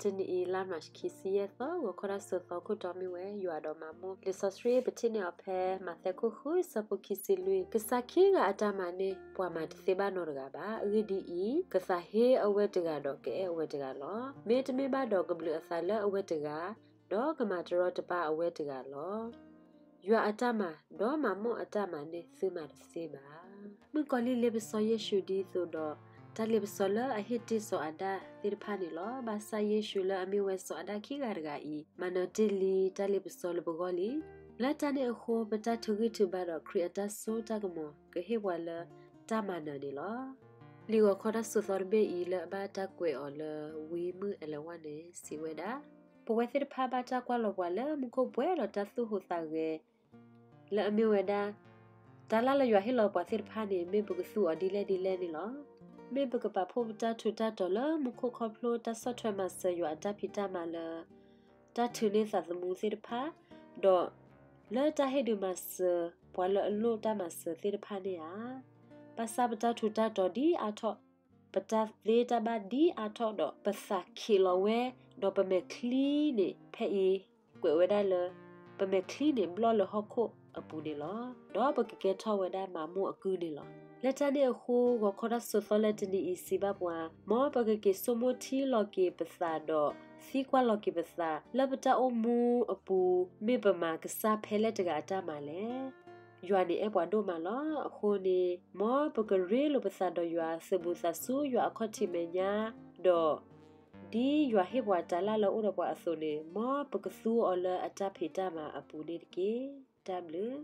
တနံၤအံၤ လါမးရှး ခံဆံယဲၢ်သီ ဂီၤခီတၢ်စိာ်သီခိၣ်တီမ့ၢ်ဝဲ ယွၤဒီးမၤမိၢ်. လံာ်စီဆှံပထံၣ်န့ၢ်အီၤဖဲ မးသဲခိၣ်ဃု ဆၢဖိခံဆံလွံၢ်, ကစၢ်ခံဂၤအတၢ်မၤန့ၣ် ပှၤမၤတသ့ဘၣ်နီတဂၤဘၣ်. အဂ့ၢ်ဒ်အံၤ, ကသးဟ့အဝဲတဂၤဒီး ကအဲၣ်အဝဲတဂၤလီၤ. မ့တမ့ၢ်ဘၣ်ဒီး ကဘျုးအသးလၢအဝဲတဂၤ, ဒီးကမၤတရီတပါအဝဲတဂၤလီၤ. ယွၤအတၢ်မၤ ဒီးမၤမိၢ်အတၢ်မၤန့ၣ် သုမၤတသ့ဘၣ်. မုၣ်ကီၤလံၢ်လ့ပစီယ့ၣ်ၡူးဒ်သိးဒီး တၢ်လ့ပစီလၢအဟ့ၣ်တ့ၢ်စီၤအၤဒၣ်သ့ၣ်တဖၣ်န့ၣ်လီၤ. ဘၣ်ဆၣ်ယ့ၣ်ၡူးလၢအမ့ၢ်ဝဲစီၤအၤဒၣ်ခံဂၤတဂၤအံၤ မၤနၢၤတ့ၢ်လံတၢ်လ့ပစီလၢပဂီၢ်လံ. လၢတၢ်န့ၣ်အဃိ ပတၢ်ထုးဂံၢ်ထုးဘါဒီးခရံာ်အတၢ်စိတၢ်ကမီၤ ကဟ့ၣ်ပှၤလၢတၢ်မၤနၢၤန့ၣ်လီၤ. လံာ်ဂီၤခီတၢ်စိာ်သီတဘ့ၣ်အံၤ လၢအဘၣ်တၢ်ကွဲးအီၤလၢ ဝံမုၢ်အဲလဝါန့ၣ် စံးဝဲဒၣ်, ပဝဲသ့ၣ်တဖၣ်ဘၣ်တၢ်ကွၢ်လီၤပှၤလၢမူခိၣ်ဘှဲးဒီး တၢ်သူၣ်ဟူးသးဂဲၤ လၢအမ့ၢ်ဝဲဒၣ် တၢ်လၢ်လၢယွၤဟ့ၣ်လီၤပှၤသ့ၣ်တဖၣ်န့ၣ် မ့ၢ်ပကသူအီၤဒ်လဲၣ်ဒ်လဲၣ်န့ၣ်လီၤ. မ့ၢ်ပကပာ်ဖှိၣ်ပတၢ်ထူးတၢ်တီၤလၢမူခိၣ်ခီဖျိ တၢ်ဆီၣ်ထွဲမၤစၢၤယွၤအတၢ်ဖံးတၢ်မၤလၢ တၢ်ထုးန့ၢ်သးသမူသ့ၣ်တဖၣ်, ဒီးလၢတၢ်ဟ့ၣ်ဒုးမၤစၢၤပှၤလၢအလိၣ်တၢ်မၤစၢၤသ့ၣ်တဖၣ်န့ၣ်ဧါ. ဘၣ်ဆၣ်ပတၢ်ထူးတၢ်တီၤဒ်အါထီၣ်, ပတၢ်သ့တၢ်ဘၣ်ဒ်အါထီၣ်ဒီး ပသးခံးလီၤဝဲ, ဒီးပမဲာ်ချံန့ၣ် ဖဲအံၤ ကွဲးဝဲဒၣ်လၢ ပမဲာ်ချံန့ၣ်ဘျီၣ်လၢဟီၣ်ခိၣ်အပူၤန့ၣ်လီၤ. ဒီးပကကဲထီၣ်ဝဲဒၣ်မၤမိၢ်အကုၢ်န့ၣ်လီၤ. လၢတၢ်န့ၣ်အဃိ ဂီၤခီတၢ်စိာ်သီလၢတနံၤအံၤစံးဘၣ်ပှၤ, မ်ပကက့ၤဆိကမိၣ်ထံလီၤက့ၤပသးဒီး သံကွၢ်လီၤက့ၤပသး လၢပတၢ်အိၣ်မူအပူၤ မ့ၢ်ပမၤကစၢ်ဖဲလဲၣ်တဂၤအတၢ်မၤလဲၣ်. ယွၤန့ၣ်အဲၣ်ပှၤဒိၣ်မးလီၤ. အဃိန့ၣ် မ်ပကရ့လိာ်ပသးဒီးယွၤ သုးဘူးသးဆူယွၤအခီၣ်ထံးမဲာ်ညါ, ဒီး ဒ်ယွၤဟ့ၣ်ပှၤတၢ်လၢ်လၢအအိၣ်ဒီးပှၤအသိးန့ၣ် မ်ပကသူအီၤလၢအတၢ်ဖံးတၢ်မၤအပူၤန့ၣ်တက့ၢ်. တၢ်ဘျုး